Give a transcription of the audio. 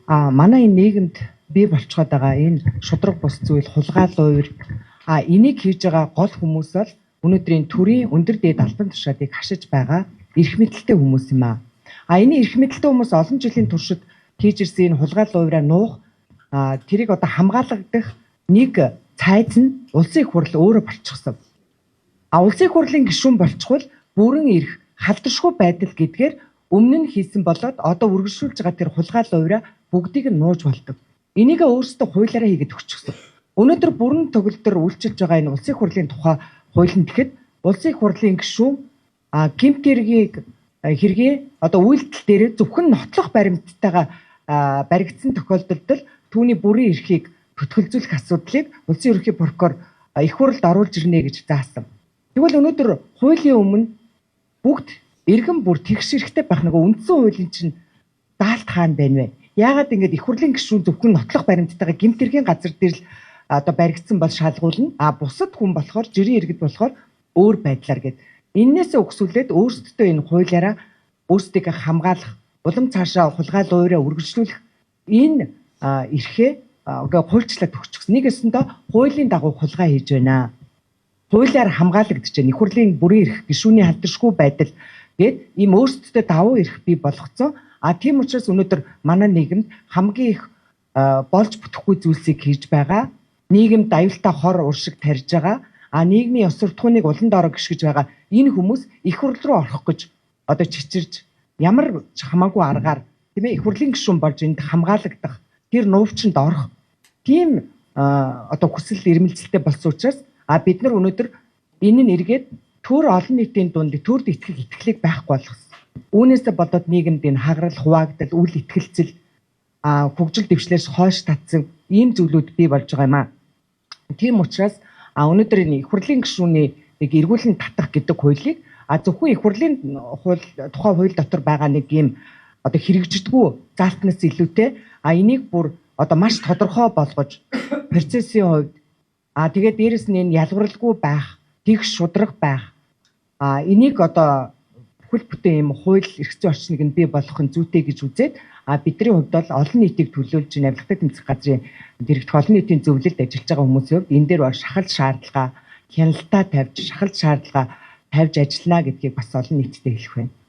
Манай энэ нийгэмд бий болцоход байгаа энэ шудраг бус зүйл, хулгай луйвар, энийг хийж байгаа гол хүмүүс бол өнөөдрийн төрийн өндөр дээд албан тушаалыг хашиж байгаа эрх мэдэлтэй хүмүүс юм аа. Энэ эрх мэдэлтэй хүмүүс олон жилийн туршид хийж ирсэн энэ хулгай луйвраа нуух, тэрийг одоо хамгаалагдах нэг цайз нь улсын их хурл өөрөө болчихсон. Улсын их хурлын гишүүн болчихвол бүрэн эрх, халдшгүй байдал гэдгээр өмнө нь хийсэн болоод одоо үргэлжлүүлж байгаа тэр хулгай луйвраа бүгдийг нь нууж болдог. Энийг өөрсдөө хуулиараа хийгээд өгчихсөн. Өнөөдөр бүрэн төгөлдөр үйлчилж байгаа энэ улсын их хурлын тухай хууль нь тэгэхэд улсын их хурлын гишүүн гэмт хэргийг хэргийн одоо үйлдэл дээрээ зөвхөн нотлох баримттайгаа баригдсан тохиолдолд л түүний бүрийн эрхийг төтгөлзүүлэх асуудлыг улсын ерөнхий прокурор их хурлд оруулж ирнэ гэж заасан. Тэгвэл өнөөдөр хуулийн өмнө бүгд иргэн бүр тэгш эрхтэй байх нөгөө үндсэн хуулийн чинь даалт хаана байна вэ? Яагаад ингэж их хурлын гишүүн зөвхөн нотлох баримттайгаа гэмт хэргийн газар дээр л одоо баригдсан бол шалгуулна. Бусад хүн болохоор жирийн иргэд болохоор өөр байдлаар гээд. Эннээсээ өгсүүлээд өөрсдөө энэ хуулиараа өөрсдийгөө хамгаалах, улам цаашаа хулгай луйраа үргэлжлүүлэх энэ эрхээ хуульчлаад өгчихсөн. Нэг өсөндөө хуулийн дагуу хулгай хийж байна. Хуулиар хамгаалагдаж байна. Их хурлын бүрийн эрх, гишүүний халдшгүй байдал гээд ийм өөрсдөө давуу эрх бий болгоцсон. Тийм учраас өнөөдөр манай нийгэмд хамгийн их болж бүтэхгүй зүйлсийг хийж байгаа. Нийгэмд аюултай хор уршиг тарьж байгаа. Нийгмийн ёс суртахууныг улам доороо гიშгэж байгаа. Энэ хүмүүс их хурл руу орох гэж одоо чичирж ямар ч хамаагүй аргаар, тийм их хурлын гишүүн болж энд хамгаалагдах, тэр нуувчинд орох тийм одоо хүсэл эрмэлзэлтэй болсон учраас бид нар өнөөдөр энэ нь эргээд төр олон нийтийн дунд төрд итгэх итгэлийг байхгүй болгосон. Үүнээсээ болоод нийгэмд энэ хагарал, хуваагдал, үл итгэлцэл, хөгжил дэвшлээс хойш татсан ийм зүйлүүд бий болж байгаа юм аа. Тийм учраас өнөөдөр энэ их хурлын гишүүний нэг эргүүлэн татах гэдэг хуулийг зөвхөн их хурлын хууль тухай хууль дотор байгаа нэг ийм одоо хэрэгждэггүй заалтнаас илүүтэй энийг бүр одоо маш тодорхой болгож процессын хувьд тэгээд дээрэс нь энэ ялгавралгүй байх, тэгш шудраг байх, энийг одоо бүхэл бүтэн ийм хууль эрх зүйн орчныг нь бий болгох нь зүйтэй гэж үзээд бидний хувьд бол олон нийтийг төлөөлж авилгатай тэмцэх газрын дэрэгдэх олон нийтийн зөвлөлд ажиллаж байгаа хүмүүсийн хувьд энэ дээр бол шахал шаардлага хяналтаа тавьж, шахал шаардлага тавьж ажиллана гэдгийг бас олон нийтэд хэлэх байна.